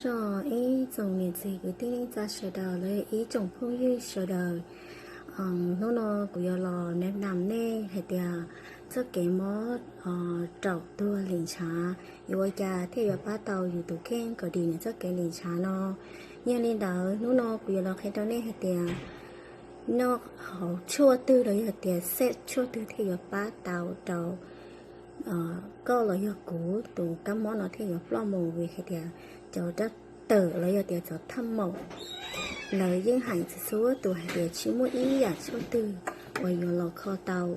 Tso ib tsoom niam txiv kwv tij neej tsa sawv daws los ib tsoom phooj ywg sawv daws, hnub no kuv yuav los nam nam nej hais tias txoj kev mob raum tuag lim ntshav yuav ua cas thiaj yuav pab tau yus tus kheej kom dim nws txoj kev lim ntshav no. Yog li ntawd hnub no kuv yuav los qhia rau nej hais tias noj hauv tshuaj twg los yog tias xej tshuaj twg thiaj yuav pab tau rau koj los yog kuv tus kab mob no thiaj yuav ploj mus, vim hais tias cov dab tawm los yog tias cov thaj maum lawv yeej hais txhua tus hais tias tsis muaj ib yam tshuaj twg uas yuav los kho tau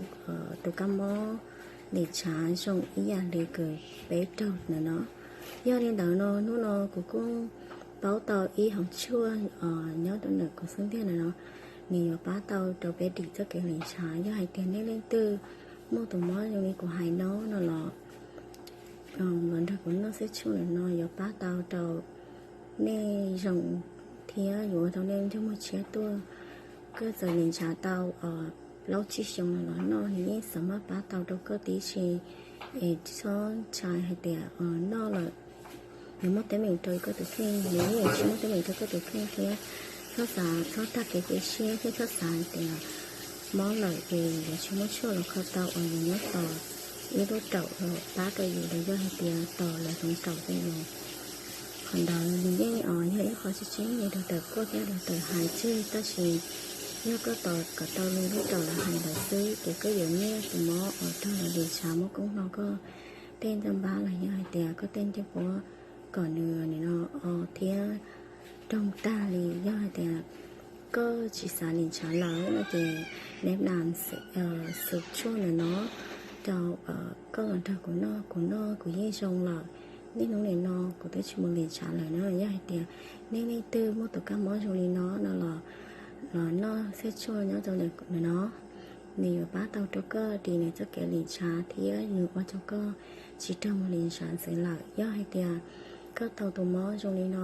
tus kab mob lim ntshav zoo ib yam li kws peb raug ntawm no. Yog li ntawd no hnub no kuv kuj paub tau ib hauv tshuaj nyob rau ntawm kuv xub ntiag ntawm no, nws yuav pab tau rau peb dim txoj kev lim ntshav. Yog hais tias nej leej twg muaj tus mob zoo li kuv hais no no los los nrog kuv noj xej tshuaj ntawm no yuav pab tau rau nej zoo thiab yuav ua tau nej ntsej muag tshiab tuaj. Koj txawm lim ntshav tau plaub tsib xyoos no los noj nws yeej xav maj pab tau rau koj tib si. Es txhob ntshai hais tias noj lawm nws muaj teeb meem rau koj tus kheej, nws yeej tsis muaj teeb meem rau koj tus kheej thiab. Txhob xav, txhob tag kev cia siab thiab txhob xav hais tias mob lawm ces yuav tsis muaj tshuaj los kho tau uas yus nyob tos ib lub raum los pab rau yus los yog hais tias tos lawv hloov raum rau yus. Qhov ntawd nws yeej yog ib qho tseeb tseeb li doctor kuaj thiab doctor hais tseg, tab sis yog koj tos kom tau li lub raum lawv hais lawm xwb ces koj yuav nyiaj tus mob uas raug lawv lim ntshav muab koob hlo koj tej ntaj npab los yog hais tias koj tej ncej puab kom nws nim no o thiab raug tag li. Yog hais tias koj tsis xav lim ntshav lawm no ces nam nam xum tshuaj ntawm no rau koj los nrog kuv noj, kuv noj kuv yeej zoo lawm. Niaj hnub nim no kuv twb tsis mus lim ntshav lawm na. Yog hais tias nej leej twg muaj tus kab mob zoo li no no los los noj xej tshuaj nyob rau ntawm no, nws yuav pab tau rau koj dim nws txoj kev lim ntshav thiab nws ua rau koj tsis raug mus lim ntshav ntxiv lawm. Yog hais tias koj tau tus mob zoo li no